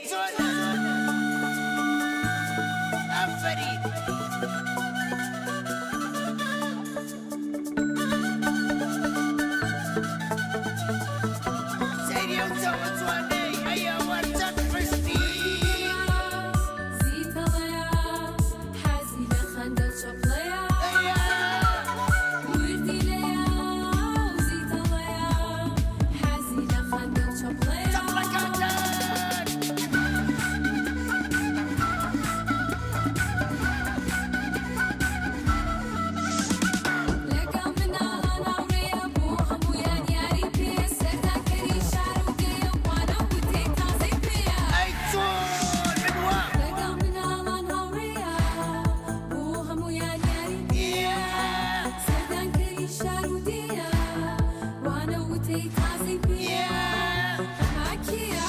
چۆنە؟ ئافەرین. سەیری ئەو چاوە جوانەی ئەی ئەوە چەند حوسنی. زیتەڵەیە حەزی لە خەندە و چەپڵەیە ئەیە. وردیلەیە و زیتەڵەیە حەزی لە خەندە و چەپڵەیە. چەپڵەکانتان. لەگەڵ مناڵان هاوڕێیە بۆ هەموویان یاری پێیە سەردانکەری شار و دێیە وانە و وتەی تازەی پێیە. ئەی چۆن من وام. لەگەڵ مناڵان هاوڕێیە بۆ هەموویان یاری پێیە سەردانکەری شار و دێیە وانە و وتەی تازەی پێیە ئەمە کێیە؟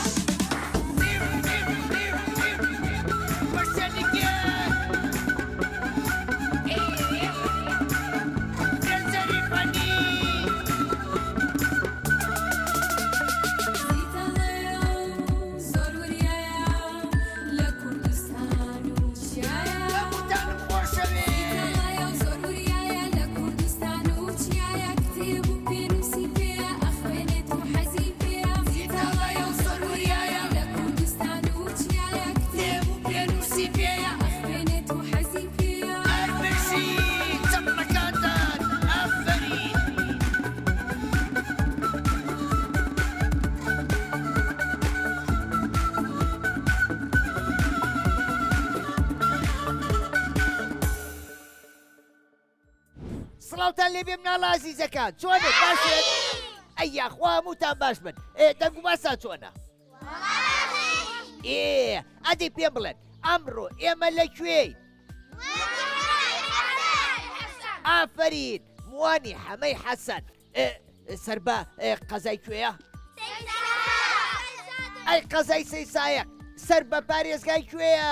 زیتەڵەیە و زۆر وریایە لە کوردستان و چیایە. زیتەڵەیە و زۆر وریایە لە کوردستان و چیایە کتێب و پێنووسی پێیە ئەخوێنێت و حەزی پێیە. زیتەڵەیە و زۆر وریایە لە کوردستان و چیایە کتێب و پێنووسی پێیە ئەخوێنێت و حەزی پێیە. هەر بژی چەپڵەکانتان ئافەرین. سڵاوتان لێبێ مناڵە ئازیزەکان چۆنن باشن ئەی یاخوا هەمووتان باش بن ئێ دەنگ و باسان چۆنە ئێ ئەدی پێم بڵێن ئەمڕۆ ئێمە لە کوێین ئافەرین موانی حەمەی حەسەن سەر بە قەزای کوێیە؟ ئەی قەزای سەیسایەق سەر بە پارێزگای کوێیە؟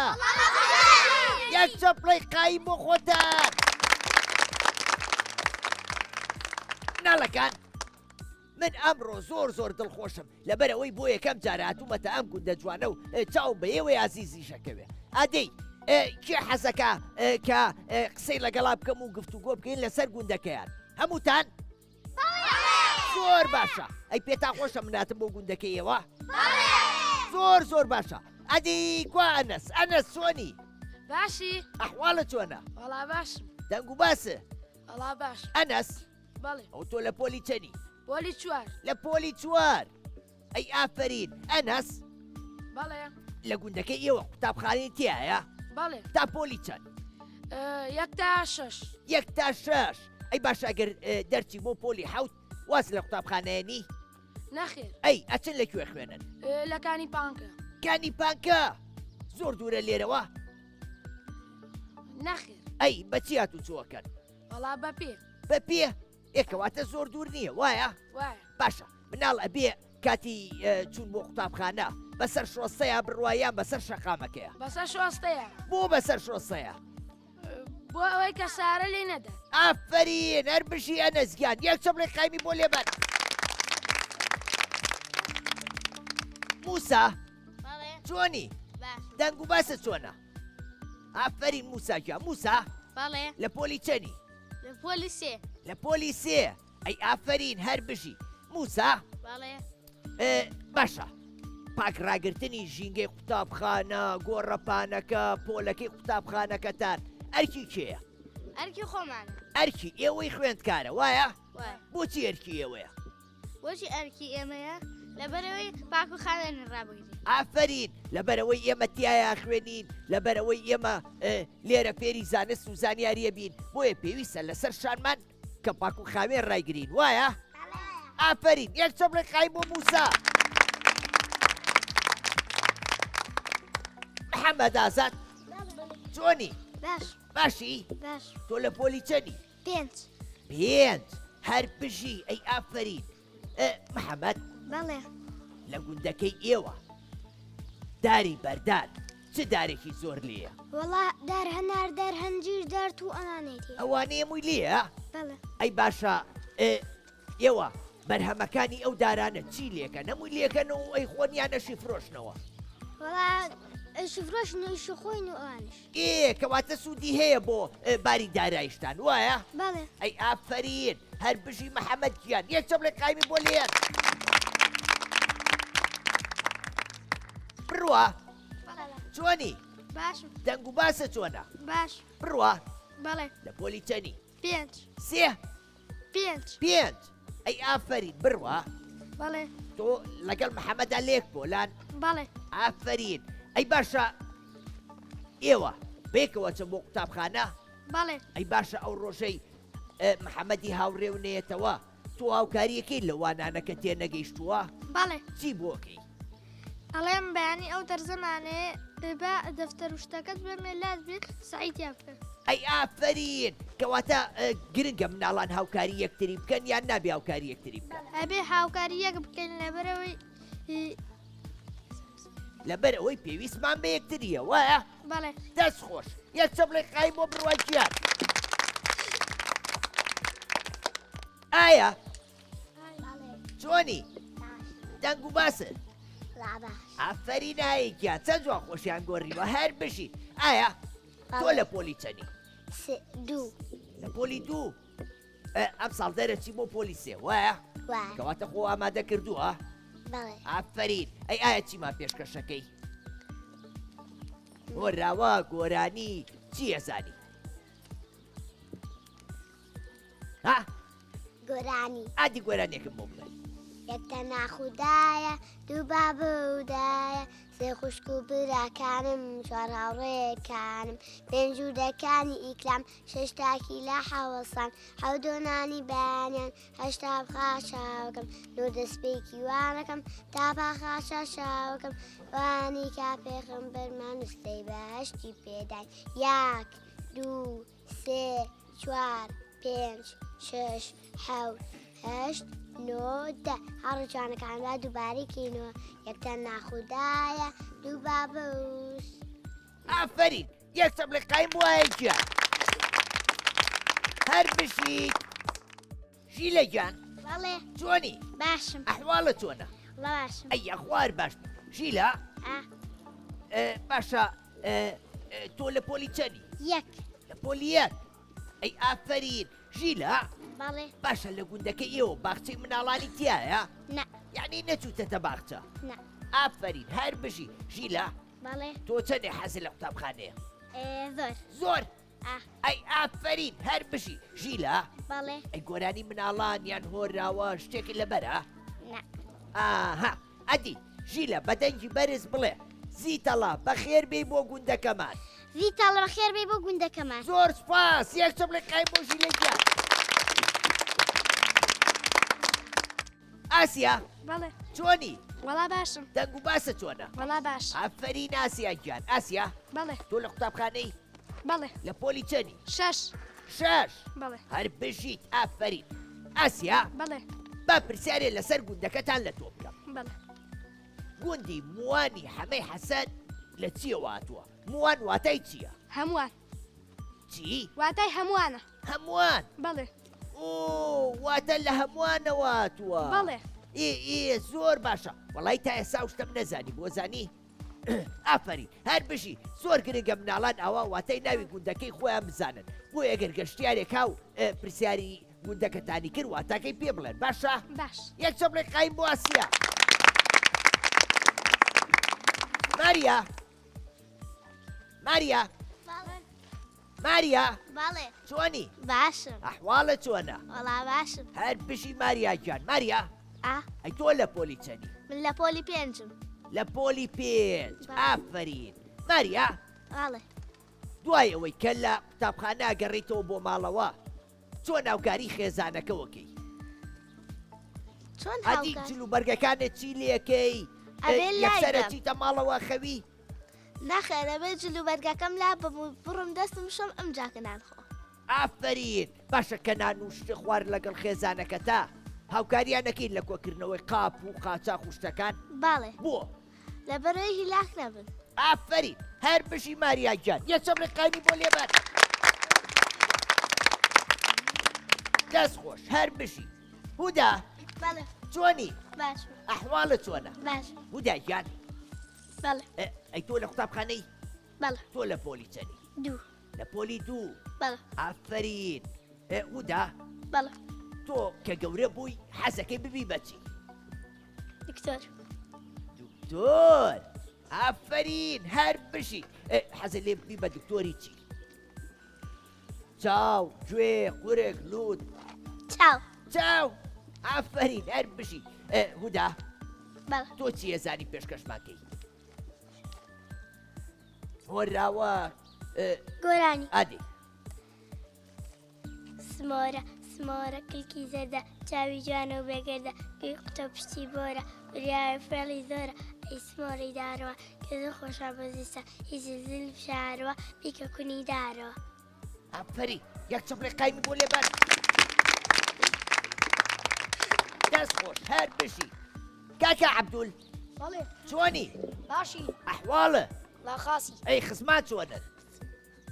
یەک چەپڵەی قایم بۆ خۆتان مناڵەکان من ئەمڕۆ زۆر زۆر دڵخۆشم لەبەرئەوەی بۆ یەکەم جارە هاتوومەتە ئەم گوندە جوانە و چاوم بە ئێوەی ئازیزیش ئەکەوێ. ئەدی کێ حەزەکا کە قسەی لەگەڵا بکەم و گفتوگۆ بکەین لەسەر گوندەکەیان؟ هەمووتان؟ زۆر باشە. ئەی پێتان خۆشە من هاتم بۆ گوندەکەی ئێوە؟ زۆر زۆر باشە. ئەدی کوا ئەنەس؟ ئەنەس چۆنی؟ باشی. ئەحواڵت چۆنە؟ وەڵا باشم. دەنگ و باسە؟ وەڵا باشم. ئەنەس؟ بەڵێ. ئەو تۆ لە پۆلی چەنی؟ پۆلی چوار. لە پۆلی چوار. ئەی ئافەرین. ئەنەس؟ بەڵێ. لە گوندەکەی ئێوە قوتابخانەی تیایە؟ بەڵێ. تا پۆلی چەند؟ یەک تا شەش. یەک تا شەش. ئەی باشە ئەگەر دەرچی بۆ پۆلی حەوت واز لە قوتابخانەیەنی؟ نەخێر. ئەی ئەچن لە کوێ خوێنن؟ لە کانی پانکە. کانی پانکە؟ زۆر دوورە لێرەوە؟ نەخێر. ئەی بە چی هاتوچۆ ئەکەن؟ وەڵا بە پێ. بە پێ؟ ئێ کەواتە زۆر دوور نییە وایە؟ وایە. باشە مناڵ ئەبێ کاتی چوون بۆ قوتابخانە بەسەر شۆستەیا بڕوا یان بەسەر شەقامەکەیا؟ بەسەر شۆستەیا. بۆ بەسەر شۆستەیا؟ بۆ ئەوەی کە سارە لێی نەدات. ئافەرین هەر بژی ئەنەس گیان یەک چەپڵەی قایمی بۆ لێبەن. موسا چۆنی؟ دەنگ و باسە چۆنە؟ ئافەرین موسا گیان موسا بەڵێ لە پۆلی چەنی؟ لە پۆلی سێ. لە پۆلی سێ ئەی ئافەرین هەر بژی موسا بەڵێ باشە پاک ڕاگرتنی ژینگەی قوتابخانە گۆڕەپانەکە پۆلەکەی قوتابخانەکەتان ئەرکی کێیە؟ ئەرکی خۆمانە. ئەرکی ئێوەی خوێندکارە وایە؟ بۆچی ئەرکی ئێوەیە؟ بۆچی ئەرکی ئێمەیە؟ لەبەرئەوەی پاک و خاوێنی ڕابگرین. ئافەرین، لەبەرئەوەی ئێمە تیایا خوێنین، لەبەرئەوەی ئێمە لێرە فێری زانست و زانیاریە بین، بۆیە پێویستە لەسەر شانمان کە پاک و خاوێن ڕایگرین، وایە؟ ئافەرین، یەک چەپڵەی قایم بۆ موسا. محەمەد ئازاد، چۆنی؟ باش. باشی؟ باش. تۆ لە پۆلی چەنی؟ پێنج. پێنج هەر بژی ئەی ئافەرین محەمەد. بەڵێ. لە گوندەکەی ئێوە داری بەردار چ دارێکی زۆر لێیە؟ وەڵا دار هەنار دار هەنجیر دار توو ئەمانەی تێیە. ئەوانەی هەمووی لێیە؟ بەڵێ. ئەی باشە. ئێوە بەرهەمەکانی ئەو دارانە چی لێکەن هەمووی لێکەن و ئەی خۆن یان ئەشی فرۆشنەوە؟ وەڵا ئەشی فرۆشن و ئیشی خۆین و ئەوانش. ئێ کەواتە سوودی هەیە بۆ باری دارایشتان وایە؟ بەڵێ. ئەی ئافەرین هەر بژی محەمەد گیان یەک چەپڵی قایمی بۆ لێن. بڕوا چۆنی؟ باشم. دەنگ و باسە چۆنە؟ باش. بڕوا بەڵێ. لە پۆلی چەنی؟ پێنج. سێ؟ پێنج. پێنج ئەی ئافەرین بڕوا. بەڵێ. تۆ لەگەڵ محەممەدا لێک پۆلان؟ بەڵێ. ئافەرین ئەی باشە ئێوە بێکەوە چە بۆ قوتابخانە؟ بەڵێ. ئەی باشە ئەو ڕۆژەی محەممەدی هاوڕێ و نێتەوە تۆ هاوکاریەکەی لە وانانەکە تێنەگەیشتووە؟ بەڵێ. چی بۆکەی؟ ئەڵێم بەیانی ئەو دەرزەمانەیە با دەفتەر و شتەکەت بێمێ لات بێت سەعی تیا بکە. ئەی ئافەرین کەواتە گرنگە مناڵان هاوکاری یەکتری بکەن یان نابێ هاوکاری یەکتری بکەن؟ ئەبێ هاوکاری یەک بکەین لەبەرئەوەی لەبەر ئەوەی پێویستمان بە یەکتریە وایە؟ بەڵێ. دەست خۆش یەک چەپڵی قایم بۆ بڕوا گیان. ئایا چۆنی دەنگ و باست ئافەرین ئایە گیان چەند جوان خۆشیان گۆڕیوە هەر بژی ئایا تۆ لە پۆلی چەنی دوو لە پۆلی دوو ئەم ساڵ دەرەچی بۆ پۆلی سێ وایە کەواتە خۆ ئامادە کردووە ئافەرین ئەی ئایا چیمان پێشکەشەکەی هۆراوە گۆرانی چی ئەزانی ها گۆرانی ئادی گۆرانیەکم بۆ بڵێ. یەک تەنها خودایە دوو باب و دایە سێ خوشک و براکانم چوار هاوڕێکانم پێنج ژوورەکانی ئیکلام شەش تاکی لە حەوەسان حەوت دۆنانی بەیانیان هەشتا خاچاوەکەم نۆ دەستپێکی وانەکەم تا پا خاچا چاوەکەم وانی کا پێخەمبەرمان نوستەی بەهەشتی پێداین یاک دوو سێ چوار پێنج شەش حەوت هەشت نۆ دە هاوڕێ جوانەکان با دووبارەی کەینەوە یەک تەنها خودایە دوو بابە و ئافەرین یەک چەپڵی قایم بوایە گیان هەر بژیت ژیلە گیان بەڵێ چۆنی باشم ئەحواڵە چۆنە وەڵا باشم ئەی یاخوار باش ژیلە ئا باشە تۆ لە پۆلی چەنی یەک لە پۆلی یەک ئەی ئافەرین ژیلە بەڵێ باشە لە گوندەکە ئێوە باخچەی مناڵانی تایە نا یعنی نەچووتەتە باخچە نا ئافەرین هەر بژی ژیلە بەڵێ تۆ چەندێ حەزت لە قوتابخانەیە زۆر زۆر ئەی ئافەرین هەر بژی ژیلا. بەڵێ. ئەی گۆرانی مناڵان یان هۆنراوە شتێکت لەبەرە؟ نا. ئاها ئەدی ژیلە بە دەنگی بەرز بڵێ زیتەڵە بەخێر بێی بۆ گوندەکەمان. زیتەڵە بەخێر بێی بۆ گوندەکەمان. زۆر سوپاس یەک چەپڵی قایم بۆ ژیلە گیان. ئاسیا. بەڵێ. چۆنی؟ وەڵا باشم. دەنگ و باسە چۆنە؟ وەڵا باش. ئافەرین ئاسیا گیان. ئاسیا. بەڵێ. تۆ لە قوتابخانەی؟ بەڵێ. لە پۆلی چەنی؟ شەش. شەش؟ بەڵێ. هەر بژیت ئافەرین. ئاسیا. بەڵێ. با پرسیارێ لەسەر گوندەکەتان لە تۆ بکەم. بەڵێ. گوندی موانی حەمەی حەسەن لە چییەوە هاتووە؟ موان واتای چییە؟ هەمووان. چی؟ واتای هەمووانە. هەمووان؟ بەڵێ. ئۆ واتە لە هەمووانەوە هاتووە. بەڵێ. ئێ ئێ زۆر باشە وەڵای تا ئێستا ئەو شتەم نەزانی بۆ زانی ئافەرین هەر بژی زۆر گرنگە مناڵان ئاوا واتای ناوی گوندەکەی خۆیان بزانن بۆیە ئەگەر گەشتیارێک هاو پرسیاری گوندەکەتانی کرد واتاکەی پێ بڵێن باشە باش یەک چەپڵی قایم بۆ ئاسیا ماریا ماریا ماریا بەڵێ چۆنی باشم ئەحواڵت چۆنە وەڵا باشم هەر بژی ماریا گیان ماریا ئا ئەی تۆ لە پۆلی چەنی من لە پۆلی پێنجم لە پۆلی پێنج بەڵێ. ئافەرین ماریا بەڵێ دوای ئەوەی کە لە قوتابخانە گەڕیتەوە بۆ ماڵەوە چۆن هاوکاری خێزانەکەوەکەی چۆن ئەدی هاوکار جل و بەرگەکانت چی لێکەی ئەبێ لای یەکسەرە بەم. چیتە ماڵەوە خەوی نەخێر ئەبێ جل و بەرگەکەم لابەم و بڕۆم دەستم بشۆم ئەمجا کە نان خۆم. ئافەرین باشە کە نان و شت خوارد لەگەڵ خێزانەکەتا هاوکاریان ئەکەیت لە کۆکردنەوەی قاپ و قاچاخ و شتەکان؟ بەڵێ. بۆ؟ لەبەرئەوەی هیلاک نەبن. ئافەرین هەر بژی ماریا گیان یەک چەپڵی قایمی بۆ لێبەن. دەست خۆش هەر بژی. هودا بەڵێ. چۆنی؟ باش. ئەحواڵت چۆنە؟ باش. هودا گیان. بەڵێ. ئەی تۆ لە قوتابخانەی؟ بەڵێ. تۆ لە پۆلی چەنی؟ دوو. لە پۆلی دوو. بەڵێ. ئافەرین. هودا. بەڵێ. تۆ کە گەورە بووی حەزەکەی ببی بە چی؟ دکتۆر. دکتۆر. ئافەرین هەر بژی. حەزە لێ ببی بە دکتۆری چی؟ چاو، گوێ، قورگ، لوت. چاو. چاو. ئافەرین هەر بژی. هودا. بەڵێ. تۆ چی ئەزانی پێشکەشمان کەی؟ هۆنراوە. گۆرانی. ئادەی. سمۆرە سمۆرە کلکی زەردە چاوی جوانە و بێگەردە گوێی قوتە و پشتی بۆرە وریایە و فێڵی زۆرە ئەی سمۆرەی دارەوە کە زۆر خۆشە بۆ زیستە هیچ زل بشارەوە بیکە کونی دارەوە. ئافەرین یەک چەپڵەی قایمی بۆ لێبەن. دەست خۆش هەر بژی. کاکە عەبدول. بەڵێ. چۆنی؟ باشی. ئەحواڵە؟ لا خاسی. ئەی خزمان چۆنن؟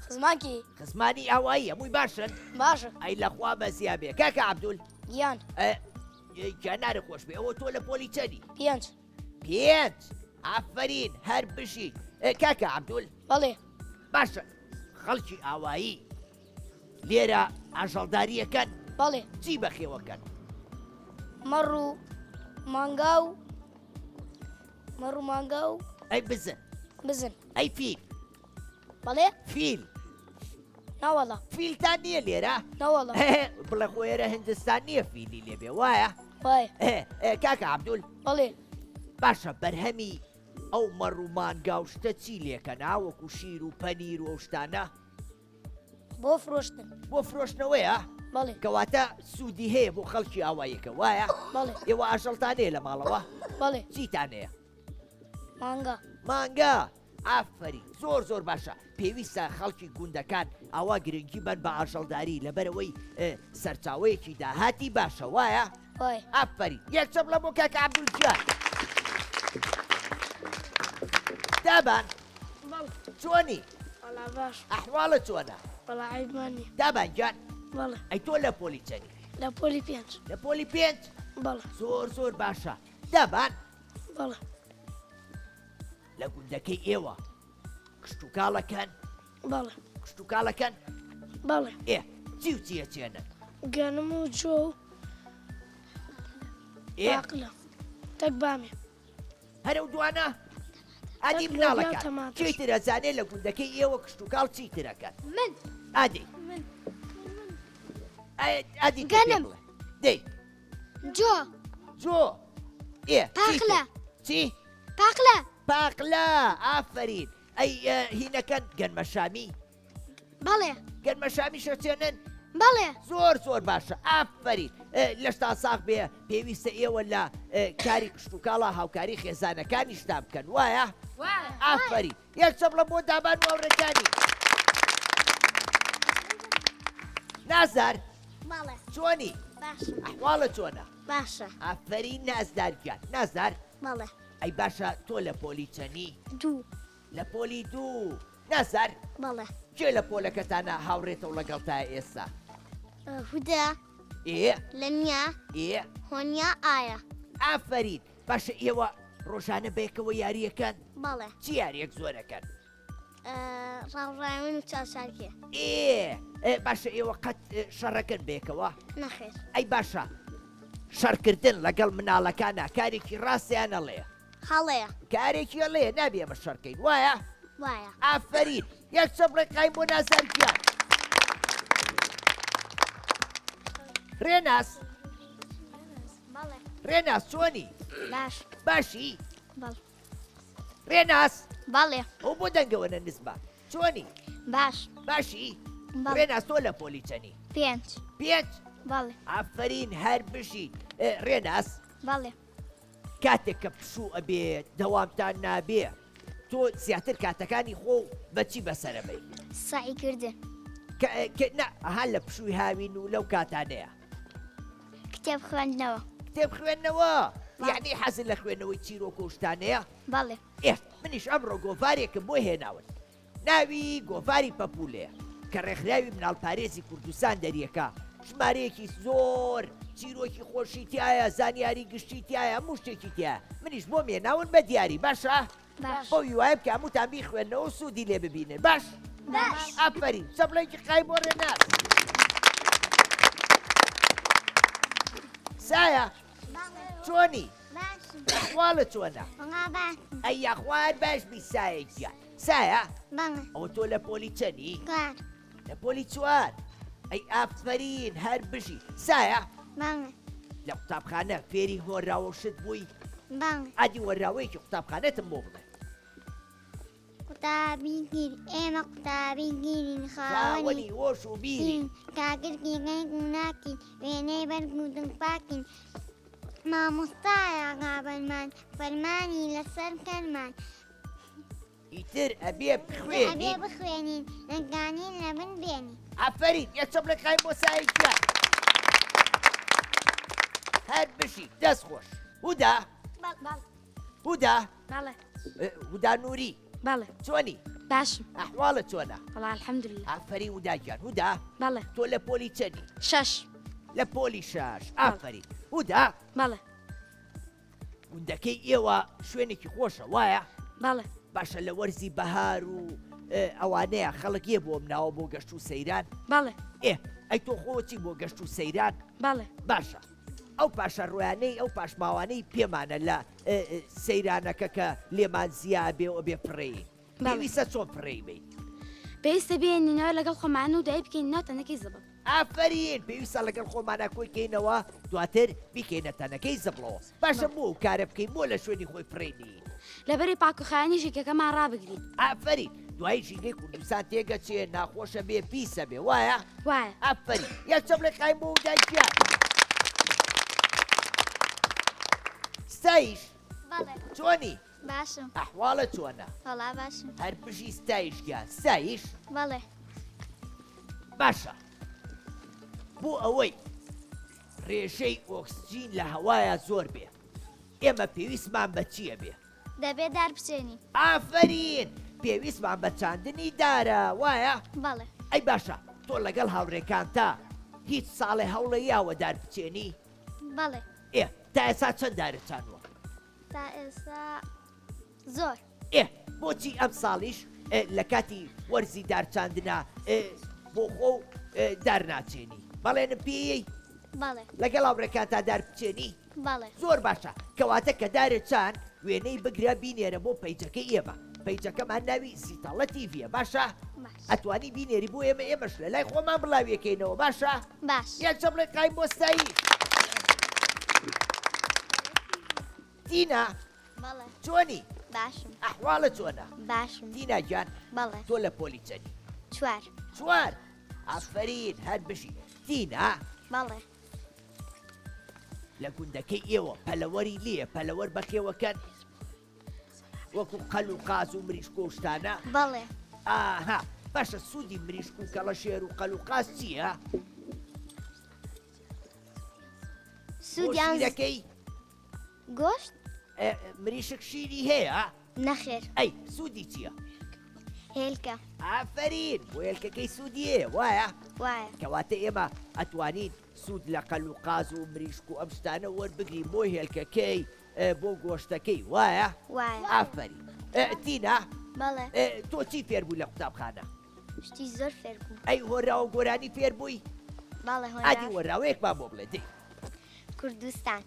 خزمان کی؟ خزمانی ئاوایی هەمووی باشن؟ باشە. ئەی لەخوا بەزیا بێ کاکە عەبدول. گیان. گیانارە خۆش بێ ئەوە تۆ لە پۆلی چەنی؟ پێنج. پێنج ئافەرین هەر بژیت کاکە عەبدول. بەڵێ. باشە خەڵکی ئاوایی لێرە ئاژەڵداریەکەن؟ بەڵێ. چی بەخێوەکەن؟ مەڕ و مانگا و مەڕ و مانگا و ئەی بزن. بزن. ئەی فیل. بەڵێ؟ فیل. نەوەڵا. فیلتان نییە لێرە؟ نەوەڵا. بڵێ خۆ ئێرە هندستان نییە فیلی لێ بێ وایە؟ وایە. کاکە عەبدول. بەڵێ. باشە بەرهەمی ئەو مەڕ و مانگا و شتە چی لێکەن ها وەکو شیر و پەنیر و ئەو شتانە؟ بۆ فرۆشتن. بۆ فرۆشتنەوەیە؟ بەڵێ. کەواتە سوودی هەیە بۆ خەڵکی ئاواییەکە وایە؟ بەڵێ. ئێوە ئاژەڵتان هەیە لە ماڵەوە؟ بەڵێ. چیتان هەیە؟ مانگا. مانگا ئافەرین زۆر زۆر باشە پێویستە خەڵکی گوندەکان ئاوا گرنگی بەن بە ئاژەڵداری لەبەرەوەی سەرچاوەیەکی داهاتی باشە وایە؟ وایە. ئافەرین یەک چەپڵە بۆ کاکە عەبدول گیان. دابان بەڵێ. چۆنی؟ وەڵا باش. ئەحواڵت چۆنە؟ وەڵا عەیبمان نییە. دابان گیان بەڵێ. ئەی تۆ لە پۆلی چەنی؟ لە پۆلی پێنج. لە پۆلی پێنج؟ بەڵێ. زۆر زۆر باشە دابان بەڵێ. لە گوندەکەی ئێوە کشتوکاڵەکەن؟ بەڵێ. کشتوکاڵەکەن؟ بەڵێ. ئێ چی و چی ئەچێنن؟ گەنم و جۆ و ئێ باقلە. تەک بامێ. هەر ئەو دوانە؟ ئەدی تەک لۆبیا و مناڵەکان تەماتەش. کێی تر ئەزانێ لە گوندەکەی ئێوە کشتوکاڵ چی ترەکەن؟ من. ئەدی. من. ئەدی تۆ پێ گەنم. بڵێ. دەی. جۆ. جۆ. ئێ پاقلە. چی؟ پاقلە. پاقلە ئافەرین. ئەی هینەکەن گەنمەشامی؟ بەڵێ. گەنمەشامی شەچێنن؟ بەڵێ. زۆر زۆر باشە ئافەرین. لەشتان ساغ بێ پێویستە ئێوە لە کاری کشتوکاڵا هاوکاری خێزانەکانیشتان بکەن وایە؟ ئافەرین. یەک چەپڵە بۆ دابان و هاوڕێکانی. نازدار. بەڵێ. چۆنی؟ باشم. ئەحواڵت چۆنە؟ باشە. ئافەرین نازدار گیان. نازدار. بەڵێ. ئەی باشە تۆ لە پۆلی چەنی؟ دوو. لە پۆلی دوو. نازدار. بەڵێ. کێ لە پۆلەکەتانا هاوڕێتە و لەگەڵتایە ئێستا؟ هودا. ئێ. لەنیا. ئێ. هۆنیا ئایا. ئافەرین. باشە ئێوە ڕۆژانە بەیەکەوە یاریەکەن؟ بەڵێ. چی یاریەک زۆرەکەن؟ ڕاوڕاوێن و چاوچاکێ. ئێ باشە ئێوە قەت شەڕەکەن بەیەکەوە؟ نەخێر. ئەی باشە شەڕکردن لەگەڵ مناڵەکانا کارێکی ڕاستە یان هەڵەیە؟ هەڵەیە. کارێکی هەڵەیە نابێ ئێمە شەڕکەین وایە؟ وایە. ئافەرین یەک چەپڵەی قایم بۆ نازار گیان. ڕێناس بەڵێ. ڕێناس چۆنی؟ باش. باشی؟ بەڵێ. ڕێناس. بەڵێ. ئەو بۆ دەنگەوە نە نزمە چۆنی؟ باش. باشی؟ بەڵێ. ڕێناس تۆ لە پۆلی چەنی؟ پێنج. پێنج؟ بەڵێ. ئافەرین هەر بژیت. ڕێناس. بەڵێ. کاتێک کە پشوو ئەبێ دەوامتان نابێ تۆ زیاتر کاتەکانی خۆ بە چی بەسەرەبەی؟ سەعی کردن. کە کە نا ئەها لە پشووی هاوین و لەو کاتانەیە. کتێب خوێندنەوە. کتێب خوێندنەوە؟ یەعنی حەزت لە خوێندنەوەی چیرۆک و شتانەیە؟ بەڵێ. ئێ منیش ئەمڕۆ گۆڤارێکم بۆ هێناون ناوی گۆڤاری پەپوولەیە کە ڕێکخراوی مناڵپارێزی کوردستان دەریەکا. ژمارەیەکی زۆر چیرۆکی خۆشی تایە زانیاری گشتی تایە هەموو شتێکی تایە منیش بۆم هێناون بە دیاری باشە باش. بەو هیوایەم کە هەمووتان بیخوێنەوە و سوودی لێ ببینن باش باش. ئافەرین چەپڵێکی قایم بۆ ڕێناس سایە چۆنی باشم. ئەحواڵت چۆنە وەڵا باشم. ئەی یاخوا هەر باش بی سایە گیان سایە بەڵێ. ئەوە تۆ لە پۆلی چەنی چوار. لە پۆلی چوار ئەی ئافەرین هەر بژی سایە بەڵێ. لە قوتابخانە فێری هۆنراوە و شت بووی؟ بەڵێ. ئادی هۆنراوەیەکی قوتابخانەتم بۆ بڵێ. قوتابی گیر ئێمە قوتابی گیرین خاوەنی خاوەنی هۆش و بیرین بین کاگرکی غەیب و ناکین وێنەی بەرگ و دڵپاکین مامۆستایە ڕابەرمان فەرمانی لەسەر کەرمان ئیتر ئەبێ ئەبێ بخوێنین. بخوێنین نەگانین لە بن بێنین. ئافەرین یەک چەپڵێک قایم بۆ سایە گیان. هەر بژی دەست خۆش. هودا هودا بەڵێ. هودا نوری. بەڵێ. چۆنی؟ باشم. ئەحواڵت چۆنە؟ وەڵا الحمدلله. ئافەرین هودا گیان. هودا. بەڵێ. تۆ لە پۆلی چەنی؟ شەش. لە پۆلی شەش. ئافەرین. هودا. بەڵێ. گوندەکەی ئێوە شوێنێکی خۆشە وایە؟ بەڵێ. باشە لە وەرزی بەهار و ئەوانەیە خەڵک یە بۆ مناوە بۆ گەشت و سەیران؟ بەڵێ. ئێ ئەی تۆ خۆچی بۆ گەشت و سەیران؟ بەڵێ. باشە ئەو پاشە ڕۆیانەی ئەو پاشماوانەی پێمانە لە سەیرانەکە کە لێمان زیا بێ و بێ فڕێین پێویستە چۆن فڕێی بین؟ پێویستە بێنینەوە لەگەڵ خۆمان و دای بکەین ناو تەنەکەی زبڵ. ئافەرین پێویستە لەگەڵ خۆمانا کۆی کەینەوە دواتر بیکەینە تەنەکەی زبڵەوە باشە بۆ ئەو کارە بکەین بۆ لە شوێنی خۆی فڕێی نین؟ لەبەری پاکوخاوێنی ژینگەکەمان ڕابگرین. ئافەرین دوایی ژینگەی کوردستان تێگەچێ ناخۆشە بێ پیسە بێ وایە؟ وایە. ئافەرین یەک چەپڵێک قایم بۆ دایکیان. ستایش بەڵێ. چۆنی؟ باشم. ئەحواڵت چۆنە؟ وەڵا باشم. هەر بژی ستایش گیان. ستایش؟ بەڵێ. باشە بۆ ئەوەی ڕێژەی ئۆکسجین لە هەوایا زۆر بێ ئێمە پێویستمان بە چییە بێ؟ دەبێ دار بچێنین. ئافەرین پێویستمان بە چاندنی دارە وایە؟ بەڵێ. ئەی باشە تۆ لەگەڵ هاوڕێکانتا هیچ ساڵێ هەوڵە یاوە دار بچێنی؟ بەڵێ. ئێ تا ئێستا چەند دارت چانووە؟ تا ئێستا زۆر. ئێ بۆچی ئەمساڵیش لە کاتی وەرزی دار چاندنا بۆ خۆو دار ناچێنی؟ بەڵێنم پێیەی؟ بەڵێ. لەگەڵ هاوڕێکانتا دار بچێنی؟ بەڵێ. زۆر باشە کەواتە کە دارت چاند وێنەی بگرە بینێرە بۆ پەیجەکەی ئێمە پەیجەکەمان ناوی زیتەڵە تیڤیە باشە؟ باش. ئەتوانی بینێری بۆ ئێمە ئێمەش لە لای خۆمان بڵاویەکەینەوە باشە؟ باش. یان چەپڵێک قایم بۆ ستایش. تینا. بەڵێ. چۆنی؟ باشم. ئەحواڵت چۆنە؟ باشم. تینا گیان. بەڵێ. تۆ لە پۆلی چەنی؟ چوار. چوار. ئافەرین هەر بژی. تینا. بەڵێ. لە گوندەکەی ئێوە پەلەوەری لێیە پەلەوەر بەخێوەکەن؟ وەکو قەل و قاز و مریشک و شتانە؟ بەڵێ. ئاها باشە سوودی مریشک و کەڵەشێر و قەل و قاز چییە؟ سوودیان شیرەکەی؟ گۆشت؟ مریشک شیری هەیە؟ نەخێر. ئەی سوودی چییە؟ هێلکە. ئافەرین بۆ هێلکەکەی سوودی هەیە وایە؟ وایە. کەواتە ئێمە ئەتوانین سوود لە قەل و قاز و مریشک و ئەم شتانە وەربگرین بۆ هێلکەکەی بۆ گۆشتەکەی وایە؟ وایە. ئافەرین. تینا؟ بەڵێ. تۆ چی فێر بووی لە قوتابخانە؟ شتی زۆر فێر بووم. ئەی هۆنراوە گۆرانی فێر بووی؟ بەڵێ هۆنراوە. ئادی هۆنراوەیەکمان بۆ بڵێ دەی. کوردستان.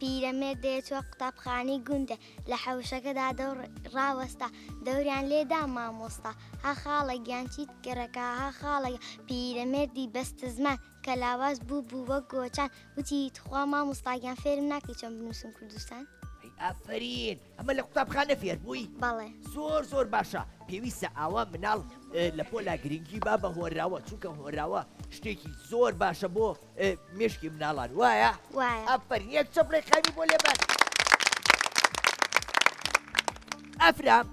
پیرەمێردێ چووە قوتابخانەی گوندێ، لە حەوشەکەدا دەور ڕاوەستا، دەوریان لێ دا مامۆستا، ها خاڵە گیان چیت گەرەکە، ها خاڵە گیان. پیرەمێردی بەستەزمان کە لاواز بوو بوو وەک گۆچان، وتی، تخوا مامۆستا گیان فێرم ناکەی چۆن بنووسم کوردستان؟ ئەی ئافەرین ئەمە لە قوتابخانە فێر بووی؟ بەڵێ. زۆر زۆر باشە پێویستە ئاوا مناڵ لە پۆلا گرنگی با بە هۆنراوە چونکە هۆنراوە شتێکی زۆر باشە بۆ مێشکی مناڵان وایە؟ وایە. ئافەرین یەک چەپڵەی قاوی بۆ لێبەن. ئەفرام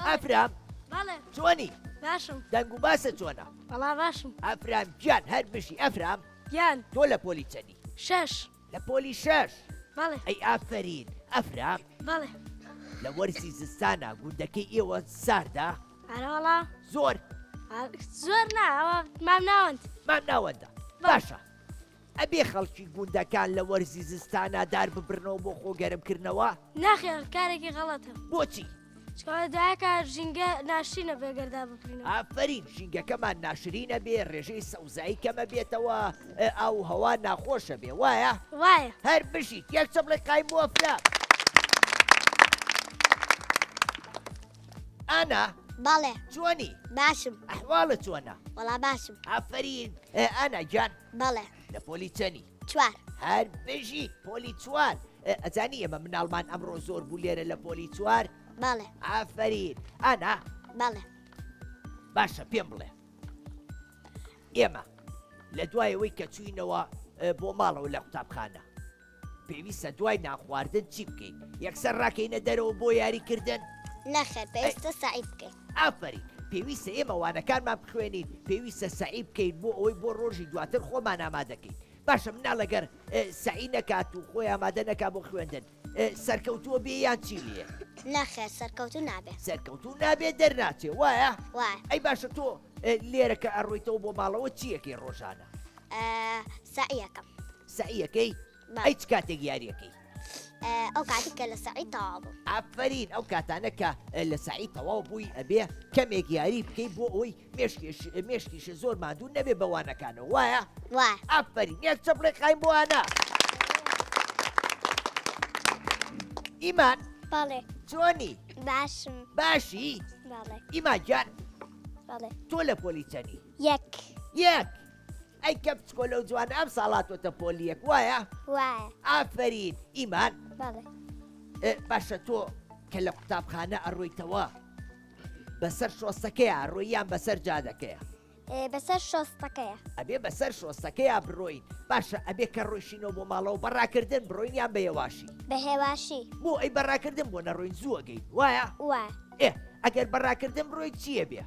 ئەفرام بەڵێ. چۆنی؟ باشم. دەنگ و باسە چۆنە؟ وەڵا باشم. ئەفرام گیان هەر بژی ئەفرام. گیان. تۆ لە پۆلی چەنی؟ شەش. لە پۆلی شەش؟ بەڵێ. ئەی ئافەرین ئەفرام. بەڵێ. لە وەرزی زستانا گوندەکەی ئێوە ساردە؟ ئەرەوەڵا. زۆر؟ زۆر نا ئەوە مام ناوەند. مام ناوەندە. باشە ئەبێ خەڵکی گوندەکان لە وەرزی زستانا دار ببرنەوە بۆ خۆ گەرم کردنەوە؟ ناخێر کارێکی غەڵەتە. بۆچی؟ چونکە دوایەکە ژینگە ناشرینە بێ گەر دار ببرینەوە. ئافەرین ژینگەکەمان ناشرینە بێ ڕێژەی سەوزایی کەمە بێتەوە ئاو و هەوا ناخۆشە بێ وایە؟ وایە. هەر بژیت یەک چەپڵەی قایم بۆ ئەفرا. ئانا. بەڵێ. چۆنی؟ باشم. ئەحواڵت چۆنە؟ وەڵا باشم. ئافەرین ئانا گیان. بەڵێ. لە پۆلی چەنی؟ چوار. هەر بژیت پۆلی چوار. ئەزانی ئێمە مناڵمان ئەمڕۆ زۆر بوو لێرە لە پۆلی چوار؟ بەڵێ. ئافەرین ئانا. بەڵێ. باشە پێم بڵێ ئێمە لە دوای ئەوەی کە چووینەوە بۆ ماڵەوە لە قوتابخانە پێویستە دوای نانخواردن چی بکەین؟ یەکسەر ڕاکەینە دەرەوە بۆ یاریکردن؟ نەخێر پێویستە سەعی بکەین. ئافەرین، پێویستە ئێمە وانەکانمان بخوێنین، پێویستە سەعی بکەین بۆ ئەوەی بۆ ڕۆژی دواتر خۆمان ئامادەکەین. باشە مناڵ ئەگەر سەعی نەکات و خۆی ئامادە نەکات بۆ خوێندن سەرکەوتووە بێ یان چی لێ؟ نەخێر سەرکەوتوو نابێ. سەرکەوتوو نابێ دەرناچێ وایە؟ وایە. ئەی باشە تۆ لێرە کە ئەڕۆیتەوە بۆ ماڵەوە چییەکەی ڕۆژانە؟ سەعیەکەم. سەعیەکەی؟ ئەی چ کاتێک یاریەکەی؟ ئەو کاتی کە لە سەعی تەواو بووم. ئافەرین ئەو کاتانە کە لە سەعی تەواو بووی ئەبێ کەمێک یاری بکەی بۆ ئەوەی مێشکیش زۆر ماندوو نەبێ بە وانەکانەوە وایە؟ وایە. ئافەرین یەک چەپڵەی قایم بۆ ئانا. ئیمان. بەڵێ. چۆنی؟ باشم. باشی؟ بەڵێ. ئیمان گیان. بەڵێ. تۆ لە پۆلی چەنی؟ یەک. یەک. ئەی کە بچکۆلە و جوانە ئەم ساڵ هاتۆتە پۆلی یەک وایە؟ وایە. ئافەرین ئیمان. بەڵێ. باشە تۆ کە لە قوتابخانە ئەڕۆیتەوە بەسەر شۆستەکەیا ئەڕۆی یان بەسەر جادەکەیا؟ بەسەر شۆستەکەیا. ئەبێ بەسەر شۆستەکەیا بڕۆین. باشە ئەبێ کە ڕۆیشینەوە بۆ ماڵەوە بە ڕاکردن بڕۆین یان بە هێواشی؟ بە هێواشی. بۆ ئەی بە ڕاکردن بۆ نەڕۆین زوو ئەگەین وایە؟ وایە. ئێ ئەگەر بە ڕاکردن بڕۆین چییە بێ؟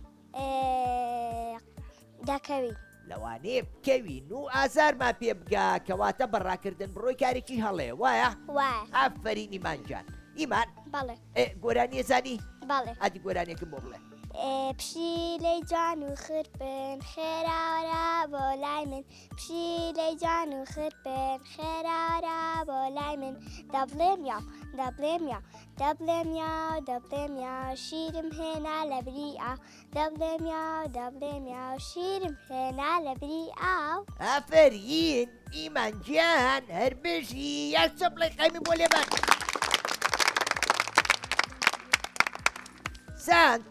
دەکەوین. لەوانەیە بکەوین و ئازارمان پێ بگا کەواتە بە ڕاکردن بڕۆی کارێکی هەڵەیە وایە؟ وایە. ئافەرین ئیمان گیان. ئیمان. بەڵێ. گۆرانیە زانی؟ بەڵێ. ئەدی گۆرانیەکم بۆ بڵێ. پشیلەی جوان و خرپن خێرا وەرە بۆ لای من پشیلەی جوان و خرپن خێرا وەرە بۆ لای من دەبڵێ میاو دەبڵێ میاو دەبڵێ میاو دەبڵێ میاو شیرم هێنا لە بری ئاو دەبڵێ میاو دەبڵێ میاو شیرم هێنا لە بری ئاو. ئافەرین ئیمان گیان هەر بژی یەک چەپڵەی قایمی بۆ لێبان. ساند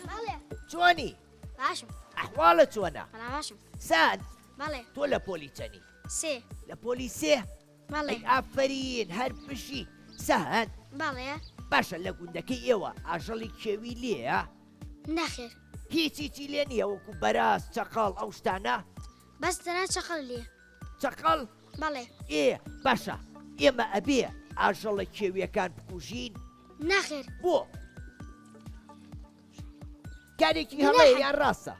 بەڵێ چۆنی؟ باشم ئەحواڵت چۆنە؟ وەڵا باشم ساند بەڵێ تۆ لە پۆلی چەنی؟ سێ لە پۆلی سێ؟ بەڵێ. ئەی ئافەرین هەر بژی. سەهەند. بەڵێ. باشە لە گوندەکەی ئێوە ئاژەڵی کێوی لێیە؟ نەخێر. هیچ هیچی لێ نییە وەکو بەراز، چەقەڵ ئەو شتانە؟ بەس تەنها چەقەڵ لێیە. چەقەڵ؟ بەڵێ. ئێ باشە ئێمە ئەبێ ئاژەڵە کێویەکان بکوژین؟ نەخێر. بۆ؟ کارێکی هەڵەیە یان ڕاستە؟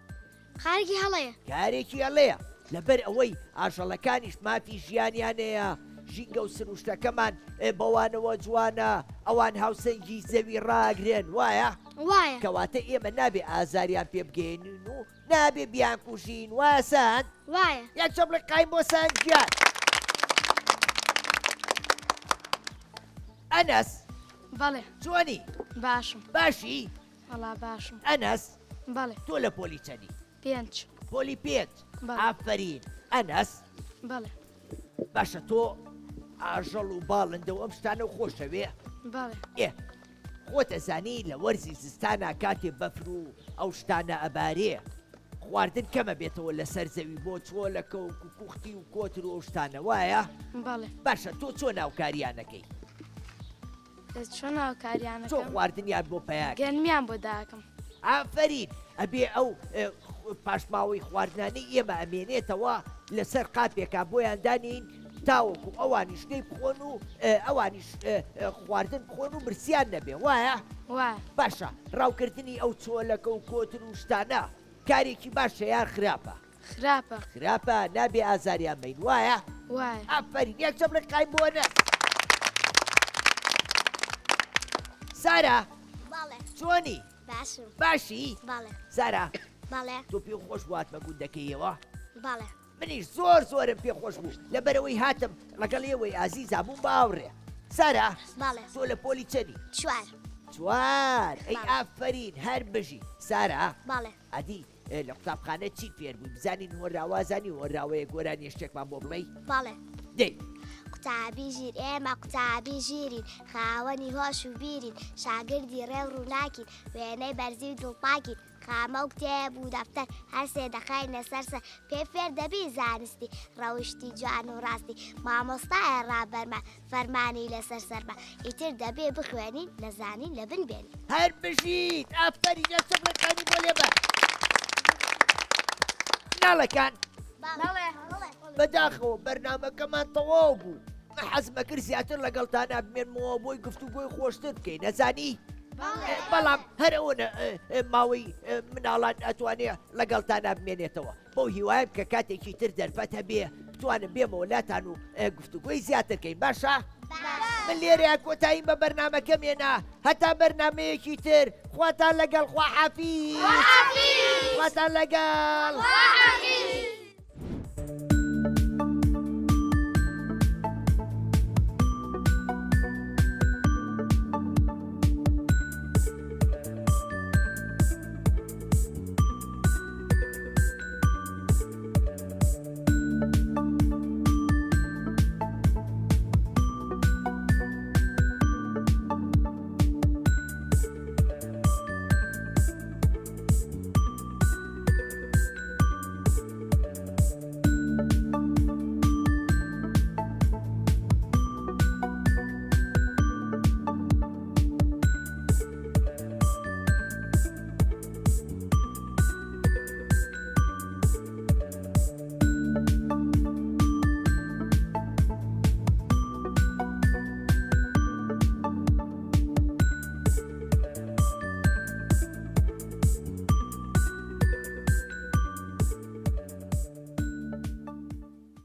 کارێکی هەڵەیە. کارێکی هەڵەیە لەبەر ئەوەی ئاژەڵەکانیش مافی ژیانیان هەیە، ژینگە و سروشتەکەمان بەوانەوە جوانە، ئەوان هاوسەنگی زەوی ڕاگرن، وایە؟ وایە. کەواتە ئێمە نابێ ئازاریان پێ بگەیەنین و نابێ بیانکوژین، وایە ساند؟ وایە. یەک چەپڵی قایم بۆ ساند گیان. ئەنەس. بەڵێ. چۆنی؟ باشم. باشی؟ وەڵا باشم. ئەنەس. بەڵێ. تۆ لە پۆلی چەنی؟ پێنج. پۆلی پێنج. بەڵێ. ئافەرین. ئەنەس. بەڵێ. باشە تۆ ئاژەڵ و باڵندە و ئەم شتانە خۆشەوێ؟ بەڵێ. ئێ خۆت ئەزانی لە وەرزی زستانا کاتێ بەفر و ئەو شتانە ئەبارێ خواردن کەمە بێتەوە لەسەر زەوی بۆ چۆلەکە و کوکوختی و کۆتر و ئەو شتانە وایە؟ بەڵێ. باشە تۆ چۆن هاوکاریانەکەی؟ چۆن هاوکاریان چۆن خواردنیان بۆ پەیا گەنمیان بۆ داکەم. ئافەرین ئەبێ ئەو پاشماوەی خواردنانەی ئێمە ئەمێنێتەوە لەسەر قاپێکا بۆیان دانێین تاوەکو ئەوانیش لێی بخۆن و ئەوانیش خواردن بخۆن و برسیان نەبێ وایە؟ وایە. باشە ڕاوکردنی ئەو چۆلەکە و کۆتر و شتانە کارێکی باشە یان خراپە؟ خراپە. خراپە نابێ ئازاریان بەین وایە؟ وایە. ئافەرین یەک چەپڵی قایم بۆ نەس. سارا. بەڵێ. چۆنی؟ باشم. باشی؟ بەڵێ. سارا. بەڵێ. تۆ پێ خۆش بوو هاتمە گوندەکەیەوە؟ بەڵێ. منیش زۆر زۆرم پێ خۆش بوو لەبەرئەوەی هاتم ڵەگەڵ ئێوەی ئازیزا بووم بە هاوڕێ. سارا بەڵێ. تۆ لە پۆلی چەنی؟ چوار. چوار ئەی بەڵێ. ئافەرین هەر بژی. سارا بەڵێ. ئەدی لە قوتابخانە چی فێر بووی بزانین هۆنراوە زانی هۆنراوەیە گۆرانیە شتێکمان بۆ بڵێی؟ بەڵێ. دەی. قوتابی ژیر ئێمە قوتابی ژیرین خاوەنی هۆش و بیرین شاگردی ڕێ و ڕووناکین وێنەی بەرزی و دڵپاکین خامە و کتێب و دەفتەر هەرسێ دەخەینە سەر سەر پێ فێر دەبی زانستی ڕەوشتی جوان و ڕاستی مامۆستایە ڕابەرمان فەرمانی لەسەر سەرمان ئیتر دەبێ بخوێنین نەزانین لەبن بێنین. هەر بژیت ئافەرین یەک چەپڵەکانی بۆ لێبە مناڵەکان. بەڵێ. بەداخەوە بەرنامەکەمان تەواو بوو من حەزمەکرد زیاتر لەگەڵتانا بمێنمەوە بۆی گفتوگۆی خۆشتر بکەین نەزانی؟ بەڵام هەر ئەوەنە ماوەی مناڵان ئەتوانێ لەگەڵتانا بمێنێتەوە بەو هیوایم کە کاتێکی تر دەرفەت هەبێ بتوانم بێمەوە لاتان و گفتوگۆی زیاتر کەین باشە؟ من لێرەیا کۆتاییم بە بەرنامەکەم هێنا هەتا بەرنامەیەکی تر خواتان لەگەڵ خواحافیز خواتان لەگەڵ.